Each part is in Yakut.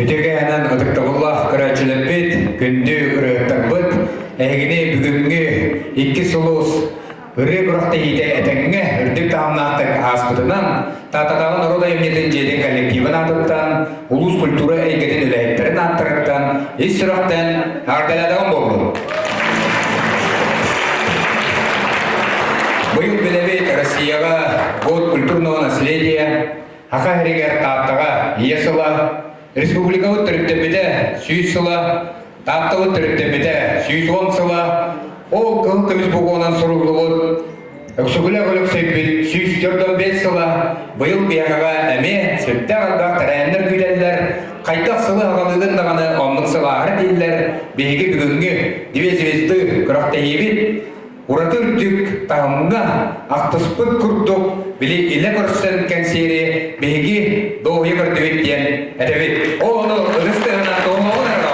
Үтүөкэһинэн ытыктабыллаах көрөөччүлэрбит, күндү ырыаһыттарбыт, эһигини бүгүҥҥү икки сулус ырыа күрэхтэһиитэ этэҥҥэ үрдүк таһымнаахтык ааспытынан Тааттатааҕы норуот айымньытын дьиэтин коллективын аатыттан, улуус культура эйгэтин үлэһиттэрин ааттарыттан ис сүрэхтэн эҕэрдэлээтэҕим буоллун! Быйыл билэбит Россияҕа Год культурного наследия Саха сиригэр Тааттаҕа Ийэ сыла, республикабыт төрүттэммитэ 100 сыла, Тааттабыт төрүттэммитэ 110 сыла, ол кыһыл көмүс бугуонан суруллубут Өксөкүлээх Өлөксөйбүт 145 сыла быйыл биһиэхэҕэ эмиэ сүрдээх элбэх тэрээһиннэр күүтэллэр, хайдах сылы аҕалыыгын даҕаны оннук сылааһар дииллэр, биһиги бүгүҥҥү Две звезды күрэхтэһиибит ураты үрдүк таһымҥа ахтыспыт курдук били илэ көрсөн кэнсиэри биһиги дуоһуйа көрдүбүт диэн этэбит. Ол ону ытыс тыаһынан туһулуоҕун эрэ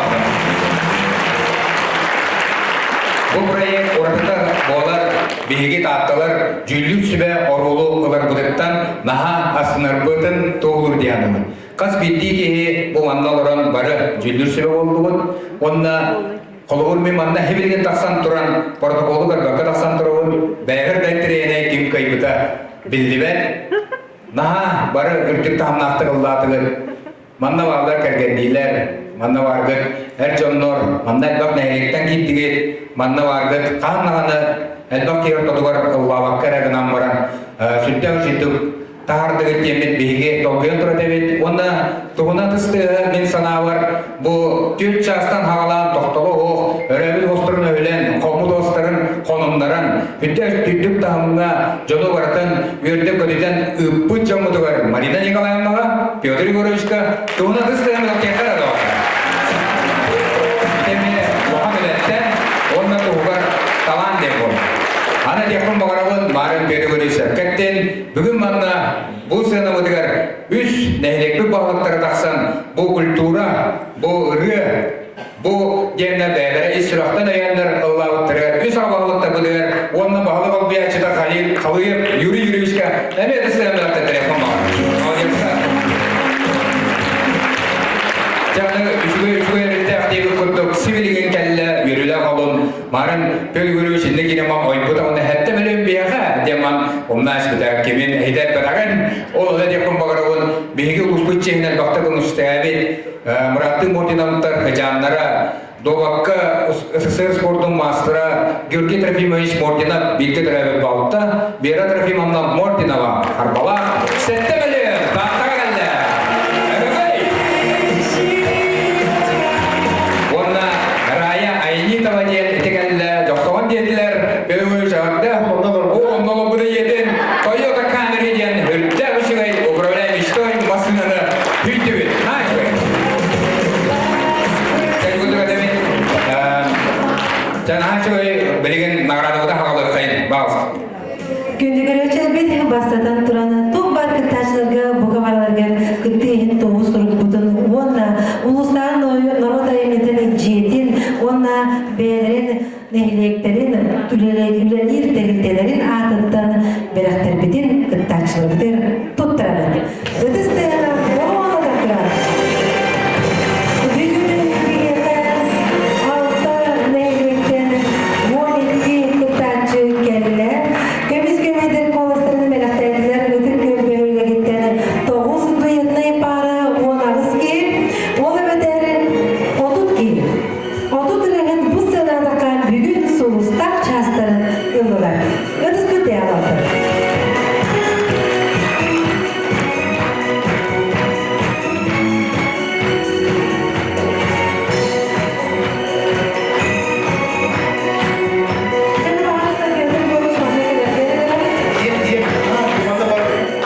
Бу проект уратыта буолар биһиги таатталар дьүүллүүр сүбэ оруолу ыларбытыттан наһаа астынарбытын туоһулуур диэн Хас биирдии киһи бу манна олорон бары дьүүллүүр сүбэ буоллубут уонна Холобур, мин манна хибилигин тахсан туран, протоколу көрбөккө тахсан турабын, бэйэбэр да интэриэһинэй ким кыайбыта биллибэт. Наһаа бары үрдүк таһымнаахтык ыллаатыгыт. Манна бааллар кэргэнниилэр, манна бааргыт эр дьоннор, манна элбэх нэһилиэктэн киирдигит, манна бааргыт хаһан даҕаны элбэх киһи ортотугар ыллаабакка эрэ гынан баран, сүрдээх үчүгдүк таһаардыгыт диэммит биһиги долгуйан турар эбит уонна тугунан тыстыыһа мин санаабар бу түөрт чаастан хаҕалаан тохтоло суох өрөөбүт уостарын өһүлэн хоммут уостарын хонуннаран үрдүк үрдүк таһымҥа дьону барытын үөрдэ-көтүтэн ыыппыт дьоммутугар Марина Николаевнаҕа Петр Егоровичка тугунан тыстыыһа мэлэхтиэххэ эрэ Ити улахан үлэттэн уонна туһугар талаан диэн буолар. Аны диэхпин баҕарабын Марын Петр Егорович сөпкө Бүгүн манна бу сыанабытыгар үс нэһилиэкпит баһылыктара тахсан бу культура, бу ырыа, бу диэннэр бэйэлэрэ ис сүрэхтэн өйөөннөр ыллаабыттарыгар үс аҕа баһылыктарбытыгар уонна баһылык олбуйааччыта Халил Халыев Юрий Юрьевичка эмиэ да сыанабыттар телефон Молодецтар. Дьаны үчүгэй үчүгэй өрүттээх диэбит курдук сибилигин кэллэ үөрүүлээх олун Марын Пөлгүрү синне кинема ойбута уонна хэттэ мөлүн биэхэ диэман умна испитэ кимин эһитэр ол ыла диэхпин баҕарабын биһиги улууспут чиэһинэн бахта көмүстэбит Мураттыы Мурдиновтар хыдьааннара дуобакка СССР спордун маастара Георгий Трофимович Мординов бииргэ төрөөбүт балта Вера Трофимовна Мординова Харбалаах 7 мөлүөн Тааттаҕа кэллэ Уонна Рая Айнитова диэн ити кэллэ, дьохсоҕон диэтилэр, Петр Чаҕарда, онно олорбут ийэтин Toyota Camry диэн үрдээх үчүгэй управляй мечтой массыынаны хүйтүбүт. Наһаа үчүгэй. Наһаа үчүгэй билигин наградабыта хаҕалыаххайын. Баҕалыста. Күндү көрөөччүлэрбит, бастатан туран, туох баар кыттааччыларга бука барыларыгар кыттыы иһин туоһу сурукпутун уонна улуустааҕы норуот айымньытын дьиэтин уонна бэйэлэрин нэһилиэктэрин үлэлиир тэрилтэлэрин аатыттан бэлэхтэрбитин кыттааччыларбытыгар туттарабыт. Ытыс тыаһа оруона турар. Бүгүн биһиэхэ алта нэһилиэктэн 12 кыттааччы кэллэ. Көмүс көмөйдөр куоластарын бэлэхтээтилэр Ытык Күөл бөһүөлэгиттэн 9 дуэтнай паара 18 киһи, ол эбэтэр 30 киһи. 30 ырыаһыт бу сыанаатахха бүгүн сулустаах чаастарын ыллылар. Ытыспыт алаллар.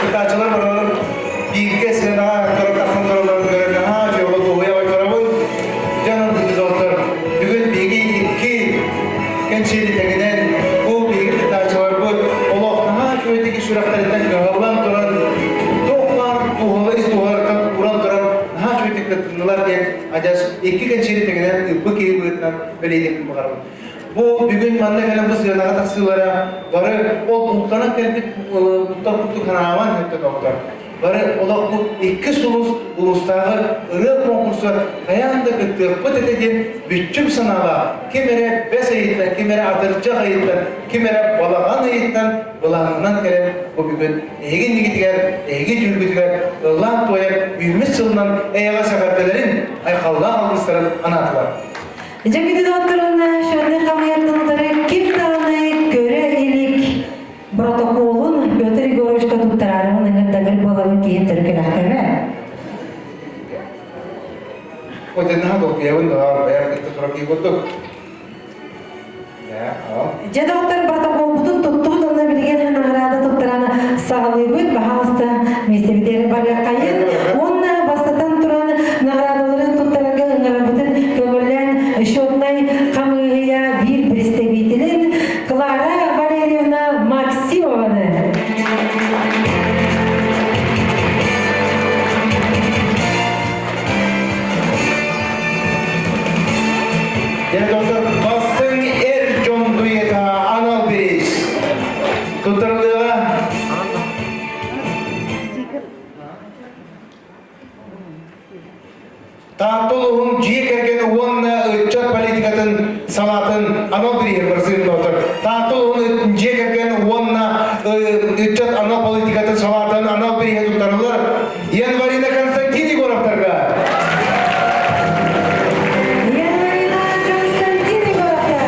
Кытааччылар барыларын бииргэ сыанаҕа көрө тахсан туралларын көрөн наһаа дьолу дуоһуйа ойторобун. Дьонум доҕоттор, бүгүн биһиги икки кэнсиэри тэҥинэн бу биһиги кыттааччыларбыт олох наһаа үчүгэйдик сүрэхтэриттэн кыһаллан туран туох баар туһалар ис туһаларыттан уран туран наһаа үчүгэйдик кыттыннылар диэн адьас икки кэнсиэри тэҥинэн ыыппыт киһи быһыытынан бэлиэтиэхпин баҕарабын. Бу бүгүн манна кэлэн бу сыанаҕа тахсыылара бары ол бултанан кэлбит буттар курдук санаабан өттө доҕоттор. Бары олох бу икки сулус улуустааҕы ырыа конкурсугар куонкуруска хайаан да кыттыахпыт этэ диэн бүччүм санаалаах ким эрэ бэс ыйыттан, ким эрэ атырдьах ыйыттан, ким эрэ балаҕан ыйыттан былаанынан кэлэн бу бүгүн эһиги иннигитигэр, эһиги дьүүлгүтүгэр ыллаан-туойан үүммүт сылынан эйэҕэс эҕэрдэлэрин, айхаллаах алгыстарын анаатылар. Дьэ бүтүн отторунна шөннө хамыйаттылары ким даҕаны көрө илик протоколун Петр Егоровичка туттараарыбын ыҥырдагыр буолабын киһин төрүкүлэхтэбэ. Отеннаха долгуйабын да бэйэм кытта турар киһи курдук. Дьэ доҕоттор протоколбутун туттубут онно билигин наҕараада туттаран саҕалыыбыт. Баһаалыста миэстэбитигэр барыаххайын. Уонна бастатан туран наҕараадалары туттарарга ыҥырарбытын көҥүллээн счетнай хамыыһыйа биир представителин Клара Валерьевна Максимованы. Дьэ, доктор, бастыҥ эр дьон дуета анал бириис. Туттарыллыаҕа. Таатта улууһун дьиэ кэргэн уонна ыччат политикатын салаатын анал бирииһин барсыын доктор. Таатта улууһун дьиэ кэргэн уонна ыччат анал политикатын салаатын анал бирииһэ туттарыллар. Январина Константин Егоровтарга. Январина Константин Егоровтар.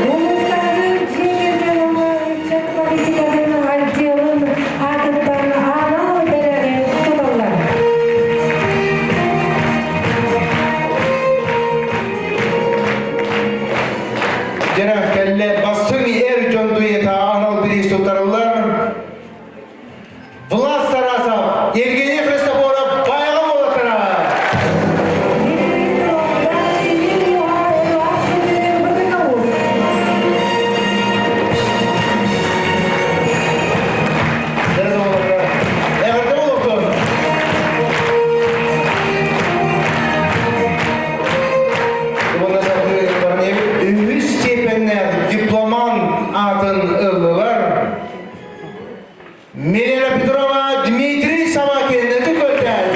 Улуустааҕы дьиэ кэргэн уонна ыччат политикатын отделын аатыттан анал бэлэҕи туталлар. Дьэ, кэллэ бастыҥ эр дьон дуета анал бириис туттарыллар. Влас Тарасов, Евгений Христофоров байҕа буолаттара! Эҕэрдэ буолуохтун! Уонна салгыы үһүс степеннээх дипломант аатын ыллылар. Милена Петрова, Дмитрий Самакин, ытык көрдөөн.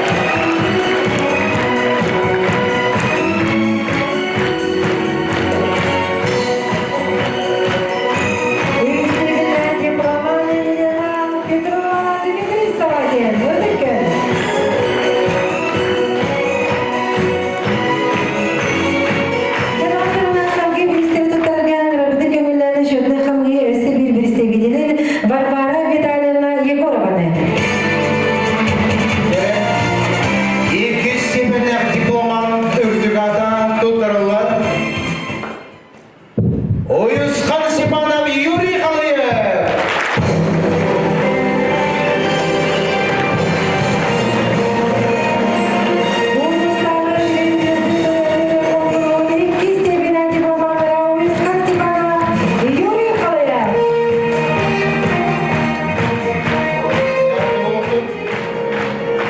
Дипломан Петрова, Дмитрий Самакин, ытык көл. Варвара Витальевна Егорованы. Иккис степеннээх дипломан үрдүк аата туттарыллар. Уйусхан Степанов Юрий Халыев. Иккис степеннээх дипломаннара Уйусхан Степанов Юрий Халыев.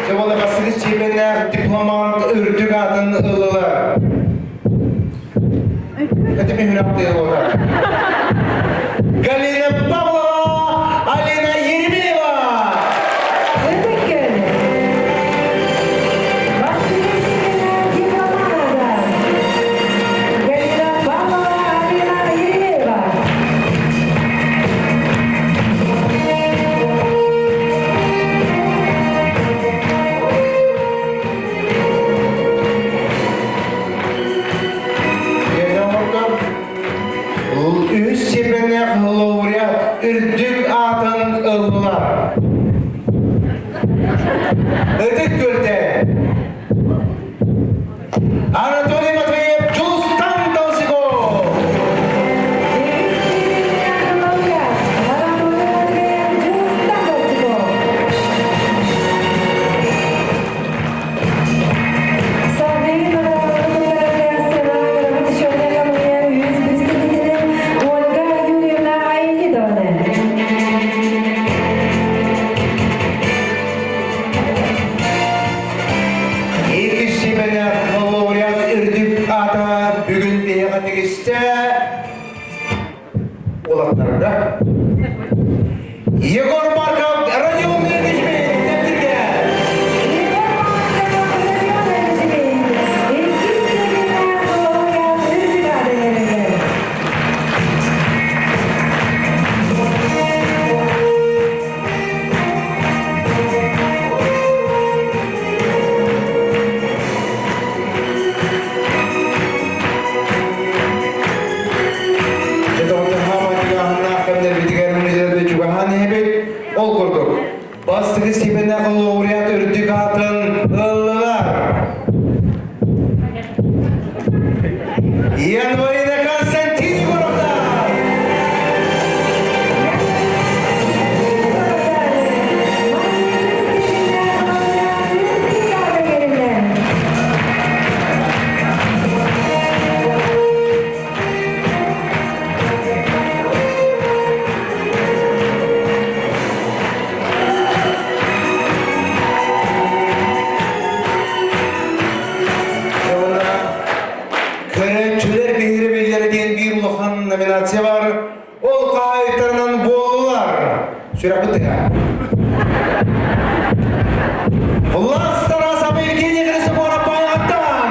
Дьэ, бастакы степеннээх дипломант үрдүк аатын ыллылар. Это Галина Павлова, Алина Еремеева. Ытык көл. Бастакы степеннээх дипломаннара Галина Павлова, Алина Еремеева. Үһүс степеннээх лауреат үрдүк аатын ыллылар. Ытык Күөлтэн Анатолий Матвеев, Дьулустан Толсиков. Үһүс степеннээх лауреат Анатолий Матвеев, Дьулустан Толсиков. Салгыы Ольга Юрьевна Аянидовна. Иккис степеннээх лауреат үрдүк аата бүгүн биһиэхэ тигистэ уолаттарга. Егор Марков, Родион Ильич Тэптиргэ. Егор Марков, степеннээх лауреат үрдүк аатын ыллылар. Январина Константин Егоровна! Көрөөччүлэр биһирэбиллэрэ диэн биир улахан номинация бар. Ол хаһаайыттарынан буоллулар. Сүрэхпит тыһа. Влас Тарасов Евгений Христофоров Байаттан!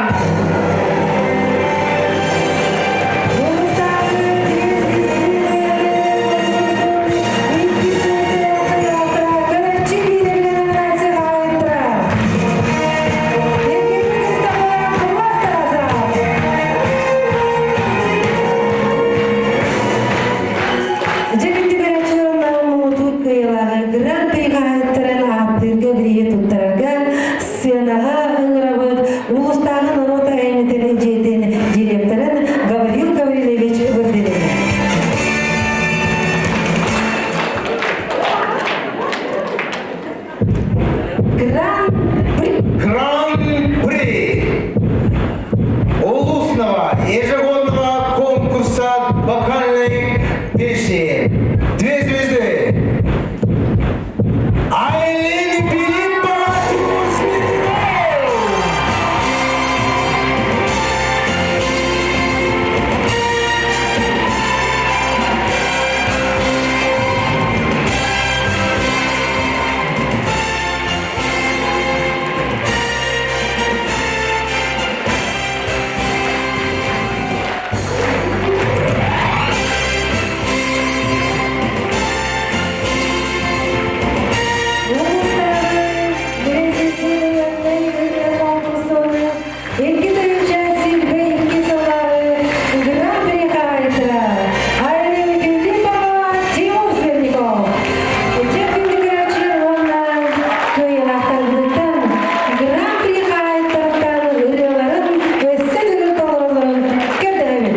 Дьэ күндү көрөөччүлэр муҥутуур кыайыылааҕы Гран-при хаһаайыттарын ааттыырга билиги туттарарга сценаҕа ыҥырабыт улуустааҕы норуот айымньытын дьиэтин директорын Гаврил Гаврильевич Вырдылин. Гран-при! Гран-при Улусного ежегодного конкурса вокальной песни «Две звезды» Айлин Филиппова Тимур Смирнов! Икки тыһыынча сүүрбэ икки сыллааҕы Гран-при хаһаайыттара Айлин Филиппова, Тимур Свердников. Дьэ күндү көрөөччүлэр уонна кыайыылаахтарбытыттан Гран-при хаһаайыттарыттан ырыаларын өссө төгүл толороллорун көрдөһөбүт.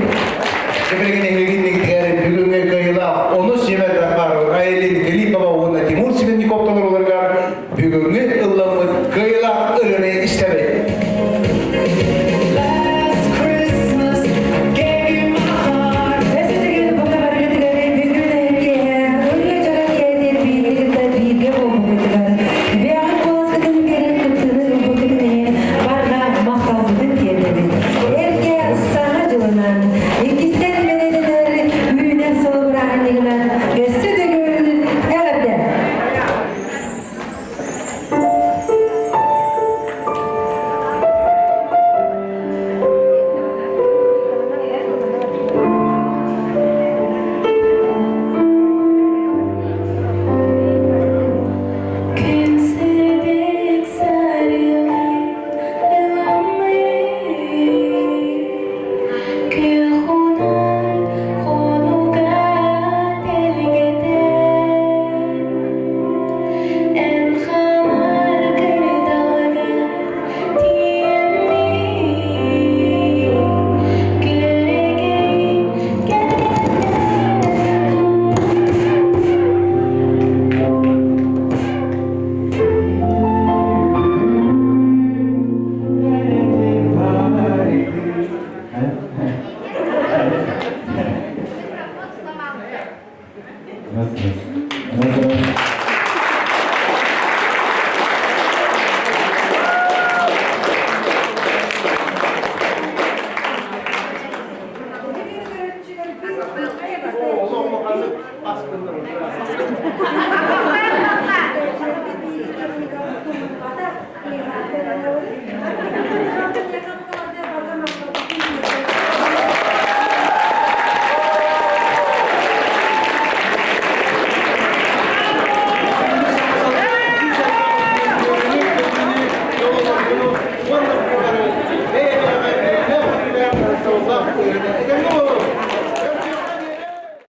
Билигин эһигиннигитигэр бүгүҥҥү кыайыылаах онус сиэмэтэх бар Айлин Филиппова уонна Тимур Свердников толорууларыгар бүгүҥҥү